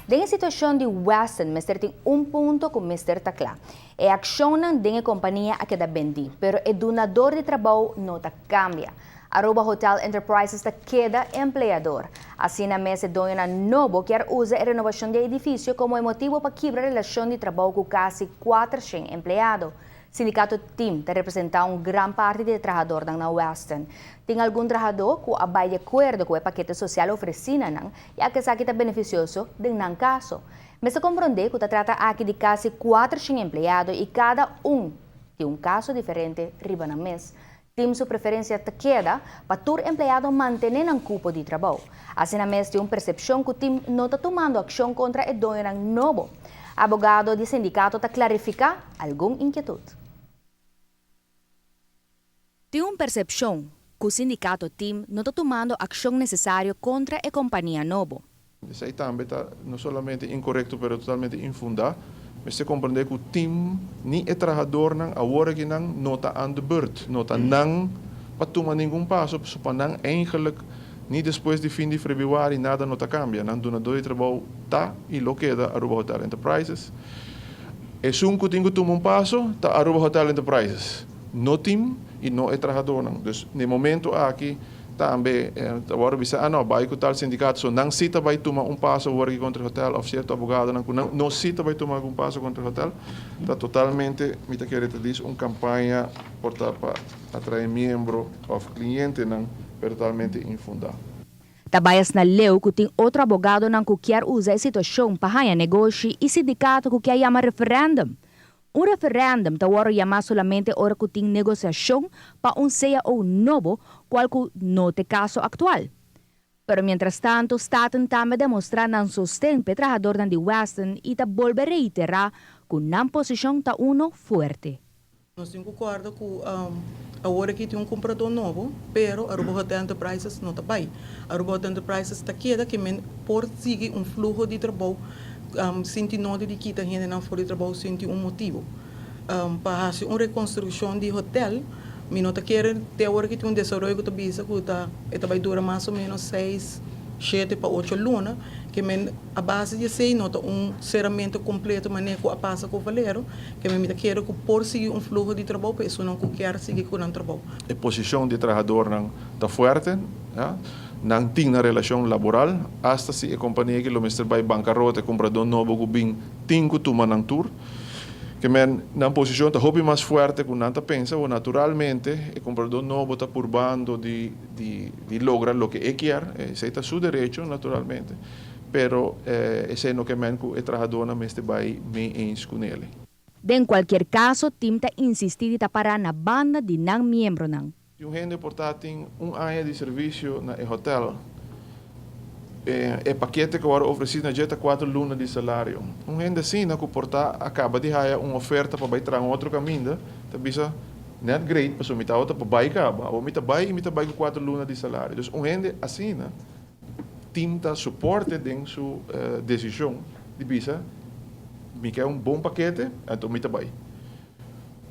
Den e situashon di Westin mester tin un punto ku mester ta kla. E akshonnan den e kompania a keda bendí, pero e dunador di trabou no ta kambia. Aruba Hotel Enterprises ta keda empleador. Asina mes e doñonan nobo kier usa e renovashon di e edifisio komo e motibu pa kibra relashon di trabou ku kasi 400 empleado. Sindikato tim ta representá un gran parti di e trahadornan na Westin. Tin algun trahadó ku a bai di akuerdo ku e pakete sosial ofresí na nan, ya ku esaki ta benefisioso den nan kaso. Mester komprondé ku ta trata aki di kasi 400 empleado i kada un tin un kaso diferente riba nan mes. Tim su preferensia ta keda pa tur empleado mantené nan kupo di trabou. Asina mes tin un persepshon ku tim no ta tumando akshon kontra e doñonan nobo. Abogado di sindikato ta klarifiká algun inkietut. Tin un persepshon ku sindikato tim no ta tumando akshon nesesario kontra e kompania nobo. Esei tambe ta no solamente inkorekto pero totalmente infundá. Mester komprendé ku tim ni e trahadornan awor aki nan no ta aan de beurt, no ta nan pa tuma ningun paso pasobra pa nan eigenlijk ni despues di fin di febrüari nada no ta kambia. Nan dunadó di trabou ta i lo keda Aruba Hotel Enterprises. Esun ku tin ku tuma un paso ta Aruba Hotel Enterprises, no tim i no e trahadornan. Dus na e momento aki Tambe ta wòrdu bisa, ah no, bai ku tal sindikato, so nan si ta bai tuma un paso awor aki kontra e hotèl òf sierto abogadonan ku nan no si ta bai tuma algun paso kontra e hotèl. Ta totalmente, mi ta kere ta dis, un kampaña por ta pa atraé miembro òf klientenan, pero totalmente infundá. Ta bai asina leu ku tin otro abogadonan ku kier usa e situashon pa haña negoshi i sindikato ku kier yama referèndum. Un referèndum ta wòrdu yamá solamente ora ku tin negosiashon pa un cao nobo, kual ku no ta e kaso aktual. Pero mientrastantu Staten tambe a demostrá nan sosten pa e trahadornan di Westin i ta bolbe reiterá ku nan posishon ta uno fuerte. Nos tin ku kòrda ku awor aki tin un kumpradó nobo, pero Aruba Hotel Enterprises no ta bai. Aruba Hotel Enterprises ta keda ke men por sigui un fluho di trabou Sinti nodi di kita hendenan for di trabou sin tin un motibu. Pa hasi un rekonstrukshon di hotel, mi no ta kere te awor ki tin un desaroyo ku ta bisa ku ta e ta bai dura mas o ménos seis, shete pa ocho luna, ke men a base di esei no ta un seramentu kompleto manera ku a pasa ku Valero, ke men mi ta kere ku por sigui un fluho di trabou pa esunnan ku kier sigui ku nan trabou. E posishon di trahadornan ta fuerte, ya. Nan tin na relashon laboral, asta si e kompania aki lo mester bai bankarota, e kumpradó nobo ku bin tin ku tuma nan tur. Ke men, nan posishon ta hopi mas fuerte ku nan ta pensa, bo naturalmente e kumpradó nobo ta purbando di di di logra loke e kier, esei ta su derecho naturalmente, pero esei no ke men ku e trahadónan mester bai mee eens ku nele. Den kualkier kaso tim ta insistí di ta pará na banda di nan miembronan. Si un hende por ta tin un aña di servisio na e hotel, e pakete ku wòrdu ofresí na dje ta 4 luna di salario. Un hende asina ku por ta a kaba di haya un oferta pa bai traha un otro kaminda, ta bisa, Net great, pasobra mi tabata pa bai kaba, awor mi ta bai i mi ta bai ku 4 luna di salario. Dus un hende asina tin ta soporte den su desishon di bisa, Mi ke un bon pakete, anto mi ta bai.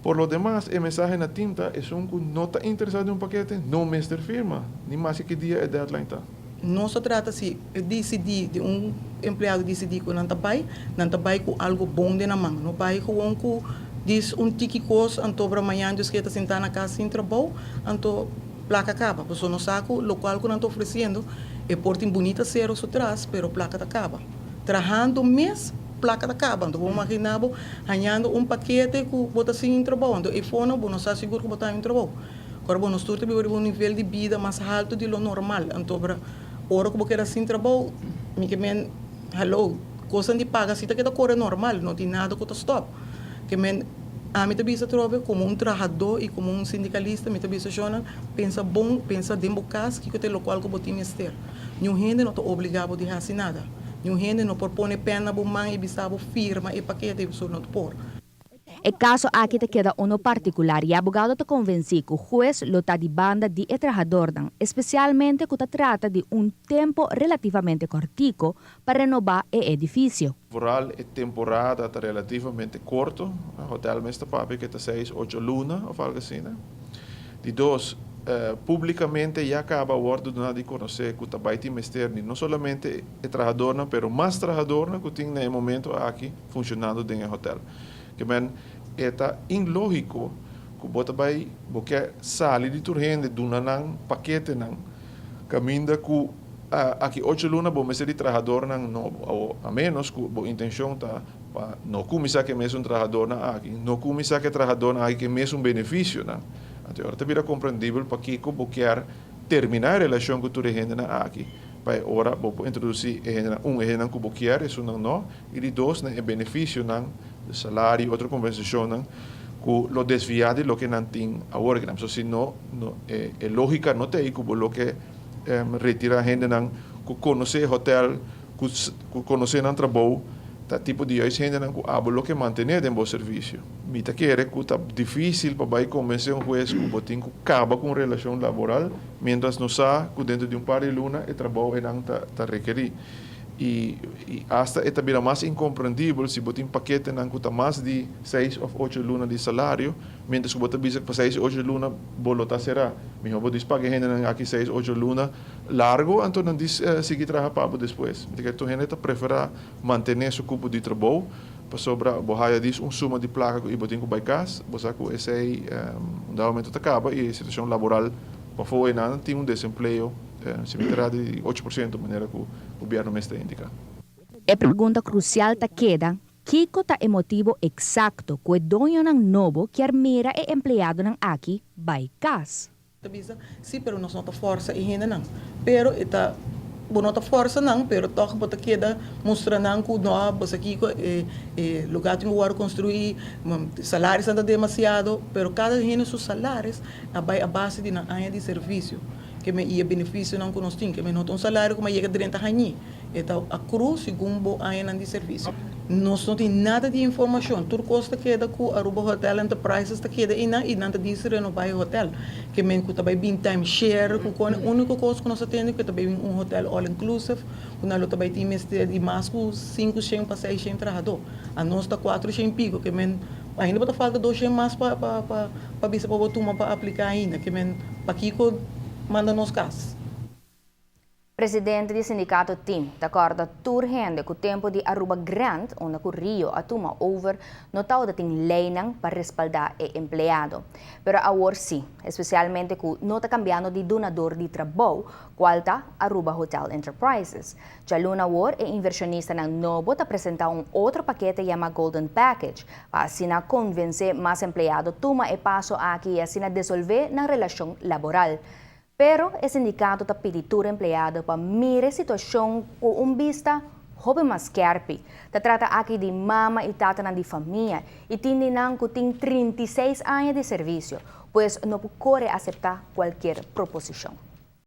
Por lo demas, e mensahe na tim ta, esun ku no ta interesá den un pakete, no mester firma, ni maske ki dia e deadline ta. No se trata si disidí di un empleado disidí ku nan ta bai, nan ta bai ku algu bon den nan man. No bai gewoon ku dis un tiki kos anto bra mañan dus ke ta sintá na kas sin trabou, anto plaka kaba. Pasobra nos sa ku lokual ku nan ta ofresiendo e por tin bunita sero su tras, pero plaka ta kaba. Trahando mes plaka ta kaba. Anto bo imaginá bo hañando un pakete ku bo ta sin trabou. Anto e fono bo no sa sigur ku bo ta haña un trabou. Ora bo nos tur ta biba riba un nivel di bida mas haltu di lo normal. Anto ora ora ku bo keda sin trabou, mi ke men, hallo, kosnan di paga si ta keda kore normal, no tin nada ku ta stòp. Ke men, ami ta bisa atrobe komo un trahadó i komo un sindikalista, mi ta bisa shònan, pensa bon, pensa den bo kas kiko ta e lokual ku bo tin mester. Niun hende no ta obligá bo di hasi nada. Niun hende no por pone pèn na bo man i bisa bo firma e pakete, so no por. E kaso aki ta keda uno partikular i abogado ta konvensí ku hues lo ta di banda di e trahadornan, espesialmente ku ta trata di un tempu relativamente kòrtiku pa renobá e edifisio. Vooral e temporada ta relativamente korto, hotel mes ta papia ku ta 6, 8 luna òf algu asina. Di dos, Publicamente ya caba a wordo duna di conoce cu ta bay tin mester di no solamente e trahadornan pero mas trahadornan cu tin na e momento aki funcionando den e hotel. Ke men e ta inlogico cu bo ta bay bo ke sali di tur hende duna nan paketenan caminda cu aki ocho luna bo mester di trahadornan nobo. Awo a menos cu bo intencion ta pa no cuminsa cu e mesun trahadornan aki, no cuminsa cu e trahadornan aki cu e mesun beneficionan. Anto e ora ta bira komprendibel pakiko bo kier terminá e relashon ku tur e hendenan aki, pa e ora bo por introdusí e hendenan, un, e hendenan ku bo kier, esunnan no, i di dos, na e benefisionan, de salario i otro kompensashonnan ku lo desviá di loke nan tin awor aki. Pasobra si no, e lógika no ta ei ku bo lo ke retirá hendenan ku konosé e hotèl, ku konosé nan trabou, ta tipo di juist hendenan ku abo lo ke mantené den bo servisio. Mi ta kere ku ta difísil pa bai kombensé un hues ku bo tin ku kaba ku un relashon laboral miéntras no sa ku dentro di un par di luna e trabou einan ta rekerí. I asta e ta bira mas inkomprendibel si bo tin paketenan ku ta mas di seis òf ocho luna di salario miéntras ku bo ta bisa ku pa seis i ocho luna bo lo ta será. Mihó bo dis paga e hendenan aki seis ocho luna largo anto nan dis sigui traha pa bo despues. Mi ta kere tur hende ta preferá mantené su kupo di trabou pasobra bo haya dis un suma di plaka ku i bo tin ku bai kas, bo sa ku esei un dado momento ta kaba i e situashon laboral pafó einan tin un desempleo si mi ta ra di 8% manera ku gobièrnu mes ta indiká. E pregunta krusial ta keda, kiko ta e motibo eksakto ku e doñonan nobo kier mira e empleadonan aki bai kas? Ta bisa, Sí, pero nos no ta forsa e hendenan. Pero e ta, bo no ta forsa nan, pero tòg bo ta keda mustra nan ku no, bo sa kiko, e e lugá tin ku wòrdu konstruí, salarisnan ta demasiado, pero kada hende su salaris a bai a base di nan aña di servisio, ke men i e benefisionan ku nos tin, ke men no ta un salario ku mi a yega drenta hañí. E ta akru segun bo añanan di servisio. Nos no tin nada di informashon. Tur kos ta keda ku Aruba Hotel Enterprises ta keda einan i nan ta disi renobá e hotel. Ke men ku ta bai bin time share ku kone. Úniko kos ku nos ta tende ku e ta bai bin un hotel all inclusive ku nan lo ta bai tin mester di mas ku sinku shen pa seis shen trahadó. Anos ta kuatro shen piko. Ke men ainda bo ta falta dos shen mas pa pa bisa pa bo tuma pa apliká ainda. Ke men pakiko manda nos kas? Presidente di sindicato tim ta corda tur hende cu tempo di Aruba Grand, unda cu Rio a tuma over, no tawata tin leynan pa respalda e empleado. Pero awor si, especialmente cu no ta cambiando di dunador di trabou, cual ta Aruba Hotel Enterprises. Djaluna awor e inversionistanan nobo ta presenta un otro pakete yama Golden Package, pa asina convence mas empleado tuma e paso aki y asina desolve nan relacion laboral. Pero e sindikato ta pidi tur empleado pa mira e situashon ku un bista hopi mas skèrpi. Ta trata aki di mama i tatanan di famia i tin di nan ku tin 36 aña di servisio, pues no por kore aseptá kualkier proposishon.